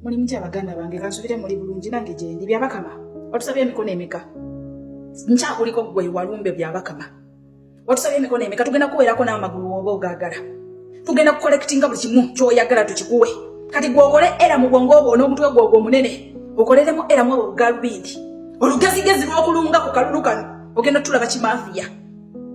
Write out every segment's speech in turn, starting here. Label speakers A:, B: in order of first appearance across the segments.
A: Muli mutya baganda bange? Kansubire muli bulungi, nange gyendi. Byabakama, watusabye emikono emeka? Nkyakuliko gwe walumbe. Byabakama, watusabye emikono emeka? Tugenda kuweerako n'amagulu woba ogaagala. Tugenda kucollectinga buli kimu kyoyagala tukikuwe. Kati gwokole era mu bwongo obwo n'omutwe gwo ogwo omunene, okoleremu era mu obwo bugalubindi, olugezigezi lw'okulunga ku kalulu kano. Ogenda tulaba kimafiya,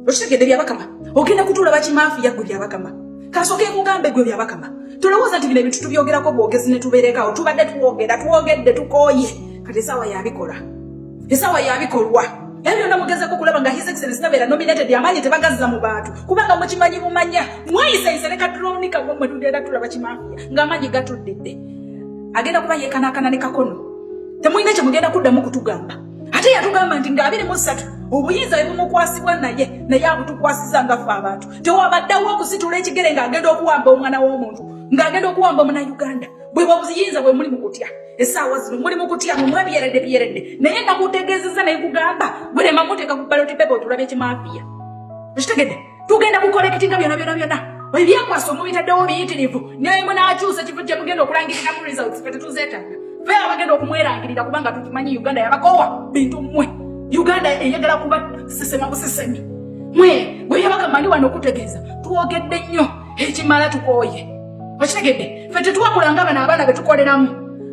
A: okitegedde? Byabakama, ogenda kutulaba kimafiya gwe. Byabakama, kasooke nkugambe gwe Byabakama, tolowooza nti bino ebintu tubyogerako bwogezi ne tubeerekawo. Tubadde twogera, twogedde, tukooye. Kati esaawa yabikola, esaawa yabikolwa. Ebyo byonna mugezeko kulaba nga His Excellence tabeera nominated. Amaanyi tebagazza mu bantu, kubanga mukimanyi bumanya mweyisayise ne kadrone kamwe. Mwe tugenda tulaba kimafiya ng'amaanyi gatuddidde. Agenda kuba yeekanaakana ne kakono. Temulina kye mugenda kuddamu kutugamba. Ate yatugamba nti nga 23 obuyinza bwe bumukwasibwa, naye abutukwasiza nga ffe abantu. Tewabaddewo okusitula ekigere ng'agenda okuwamba omwana w'omuntu, ng'agenda okuwamba omunauganda. Bwe bwobuyinza bwe muli mu kutya essaawa zino, muli mu kutya mumwebyeredde byeredde. Naye nakutegeezeza, naye kugamba gwerema muteeka ku ballot paper, otulabe ekimafiya, okitegedde? Tugenda kucollectinga byonna byonna byonna ebyekwasa omubitaddewo biyitirivu. Naye munaakyusa ekifo kye mugenda okulangiriramu results, fe tetuzeetaaga. Fe abagenda okumwerangirira, kubanga tukimanyi Uganda yabakowa bintu mmwe. Uganda eyagala kuba sisema busisemi mwe. Bwe yabagamba, ndi wano okutegeeza, twogedde nnyo ekimala, tukooye, okitegedde? Fe tetwakulanga bano abaana betukoleramu.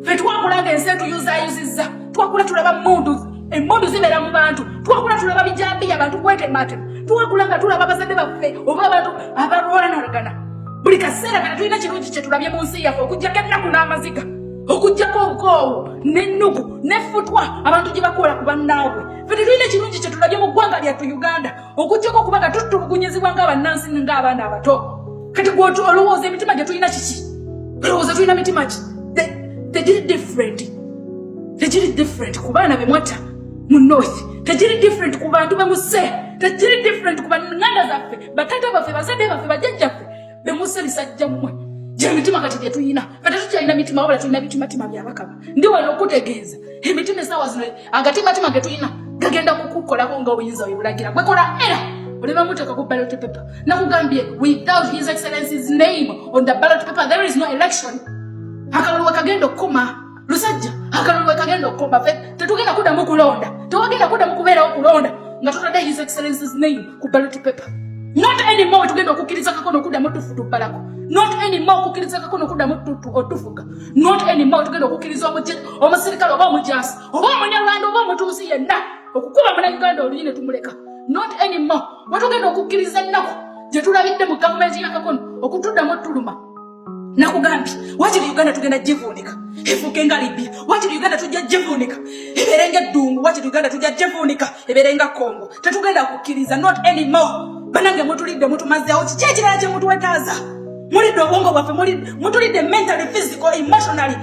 A: Fe twakulanga ensi etuyuzaayuzizza. Twakula tulaba mundu, emmundu zibeera mu bantu. Twakula tulaba bijambiya, abantu kwetematema. Twakula nga tulaba abazadde baffe oba abantu abalwanagana buli kaseera. Kana tulina kirungi kye tulabye mu nsi yaffe okugjako ennaku n'amaziga, okugjako obukoowu n'ennugu n'effutwa abantu gye bakola ku bannaabwe? Fe tetulina kirungi kye tulabye mu ggwanga lyattu Uganda okugjako okuba nga tutulugunyizibwa ng'abannansi, ng'abaana abato. Kati gwe olowooza emitima gye tulina kiki? Olowooza tulina mitima ki? Tegiri different, tegiri different ku baana be mwatta mu north, tegiri different ku bantu bemusse, tegiri different ku baŋŋanda zaffe, batata baffe, bazadde baffe, bajjajjaffe bemusse. Bisajja mmwe, gyemitima kati gye tuyina. Fe tetukyalina mitima, wabula tulina bitimatima. Byabakama, ndi wano okutegeeza, emitima esaawa zino, agatimatima ge tulina gagenda kukukolako nga obuyinza bwe bulagira. Gwekola era olema muteeka ku ballot paper. Nakugambye, without His Excellency's name on the ballot paper, there is no election. Akalulu we kagenda okukoma, lusajja, akalulu we kagenda okukoma. Fe tetugenda kuddamu kulonda, tewagenda kuddamu kubeerawo kulonda nga tutadde His Excellency's name ku ballot paper. Not anymore. Tugenda okukkiriza kakono okuddamu tufutubbalako. Not anymore okukkiriza kakono okuddamu otufuga. Not anymore. Tugenda okukkiriza omusirikale oba omujasi oba omunyarwanda oba omutuusi yenna okukuba munauganda oluyi ne tumuleka. Not anymore. Wetugenda okukkiriza ennaku gye tulabidde mu gavumenti ya kakono okutuddamu tuluma. Nakugambye, wakiri Uganda tugenda givuunika efuuke nga Libya. Wakiri Uganda tujja givuunika ebeere nga eddungu. Wakiri Uganda tujja givuunika ebeere nga Congo. Tetugenda kukkiriza, not anymore. Banange, mutulidde, mutumazeewo. Kiki ekirala kye mutuwetaaza? Mulidde obwongo bwaffe, mutulidde mentally, physical, emotionally.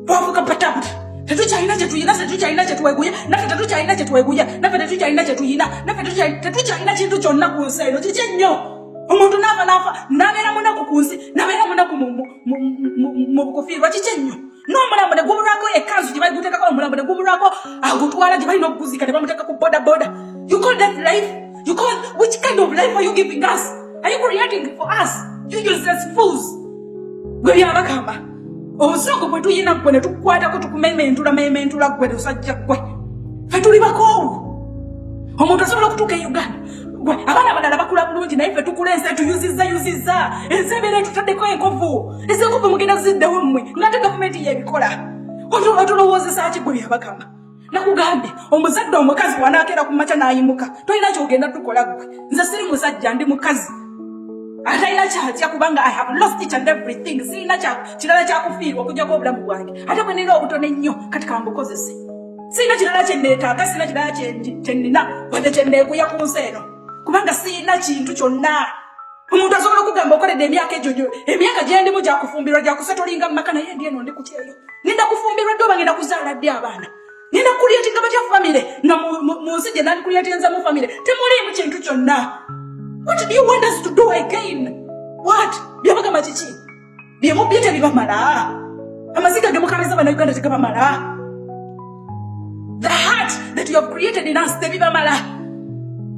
A: Twafuuka pataputa. Tetukyalina kyetuyina, tetukyalina kyetweguya naffe, tetukyalina kyetweguya naffe, tetukyalina kyetuyina naffe, tetukyalina kintu kyonna ku nsi eno. Kiki ennyo? Omuntu naafa, naafa nabeera munaku ku nsi, nabeera munaku mu bukufiirwa. Kiki ennyo? N'omulambo ne gubulwako, ekanzu gye baliguteekako omulambo ne gubulwako, agutwala gye balina okuguzika ne bamuteeka ku boda boda. You call that life? You call, which kind of life are you giving us? Are you creating for us, you useless fools? Gwe Byabakamba, obusungu bwe tuyina gwe ne tukukwatako, tukumementula mementula gwe lusajja gwe. Fe tuli bakoowu. Omuntu asobola okutuuka e Uganda, gwe abaana abalala bakula bulungi, naye ffe tukula ensi etuyuzizza yuzizza, ensi ebeera etutaddeko enkovu. Ezo enkovu mugenda ziddewo mmwe, ngate gavumenti yebikola. Otulowoozesa ki gwe Byabakamba? Nakugambye, omuzadde omukazi wanakeera ku makya n'ayimuka, tolina kyogenda tukola ggwe. Nze siri musajja, ndi mukazi atalina kyatya, kubanga I have lost each and everything. Sirina kirala kyakufiirwa okujjako obulamu bwange, ate bwe nina obutono ennyo kati kambukozese. Sirina kirala kyenneetaaga, sirina kirala kyenina wadde kyenneeguya ku nsi eno, kubanga sirina kintu kyonna. Omuntu asobola okugamba okoledde emyaka egyo, emyaka gyendimu gyakufumbirwa, gyakusetolinga mu maka, naye ndi eno ndi kutyeyo. Ngenda kufumbirwa ddi oba ngenda kuzaala ddi abaana? Ngenda kucreatinga batya family nga mu nsi gye nandicreatinzemu family temuliimu kintu kyonna? What do you want us to do again? What? Byabagamba, kiki byemubye tebibamala? Amaziga ge mukabiza Bannayuganda tegabamala? The heart that you have created in us tebibamala?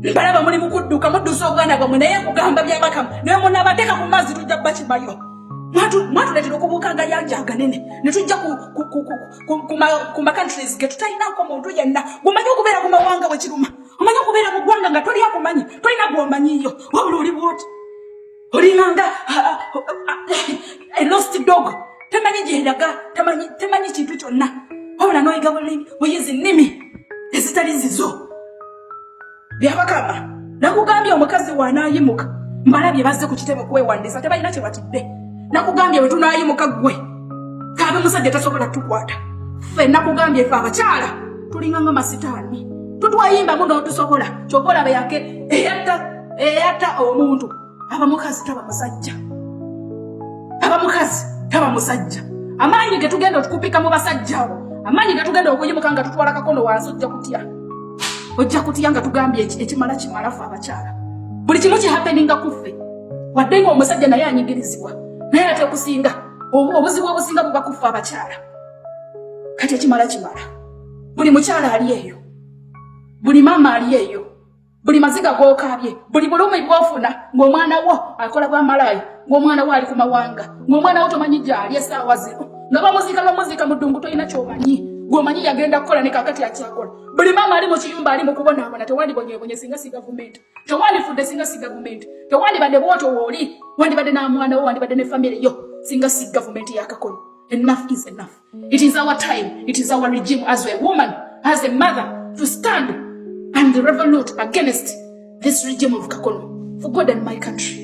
A: Mbalaba muli mukudduka, muddusa obwana bwammwe, naye kugamba Byabakama, naye munabateeka ku mazzi tujja bakimayo. Mwatuleetera okubuuka agayanja aganene ne tujja ku macountries ge tutalinako muntu yenna. Gumanyi okubeera ku mawanga bwe kiruma, omanyi okubeera mu ggwanga nga toli akumanyi, tolina gwomanyiyo, wabula oli bwoti, olinganga a lost dog, temanyi gyeraga, temanyi kintu kyonna, wabula noyiga buyizi nnimi ezitali zizo. Byabakama, nakugambye omukazi wanaayimuka. Mbalabye bazze ku kitebe kwewandiisa, tebalina kye batidde. Nakugambye bwe tunaayimuka, ggwe kaabe musajja tasobola tukwata ffe. Nakugambye ffe abakyala tulinga nga masitaani, tutwayimbamu n'otusobola. Kyova olaba yake eyatta eyatta omuntu aba mukazi, taba musajja. Aba mukazi, taba musajja. Amaanyi ge tugenda otukupika mu basajja abo, amaanyi ge tugenda okuyimuka nga tutwala kakono wansi, ojja kutya, ojja kutya nga tugambye ekimala kimala. Fe abakyala buli kimu kihappeninga ku ffe, wadde nga omusajja naye anyigirizibwa, naye ate okusinga obuzibu obusinga buba ku ffe abakyala. Kati ekimala kimala. Buli mukyala ali eyo, buli maama ali eyo, buli maziga g'okaabye, buli bulumi bw'ofuna ng'omwana wo akola bwamalaaya, ng'omwana wo ali ku mawanga, ng'omwana wo tomanyi gy'ali essaawa zino, nga bamuziika bamuziika mu ddungu, tolina ky'omanyi, gw'omanyi yagenda kukola ne kakati akyakola. Buli maama ali mu kiyumba ali mu kubonaabona, tewandibonyeebonye singa si gavumenti, tewandifudde singa si gavumenti, tewandibadde bwotyo wooli, wandibadde n'amwana wo, wandibadde ne famire yo singa si gavumenti y'akakono. Enough is enough. It is our time, it is our regime as a woman, as a mother, to stand and revolute against this regime of Kakono, for God and my country.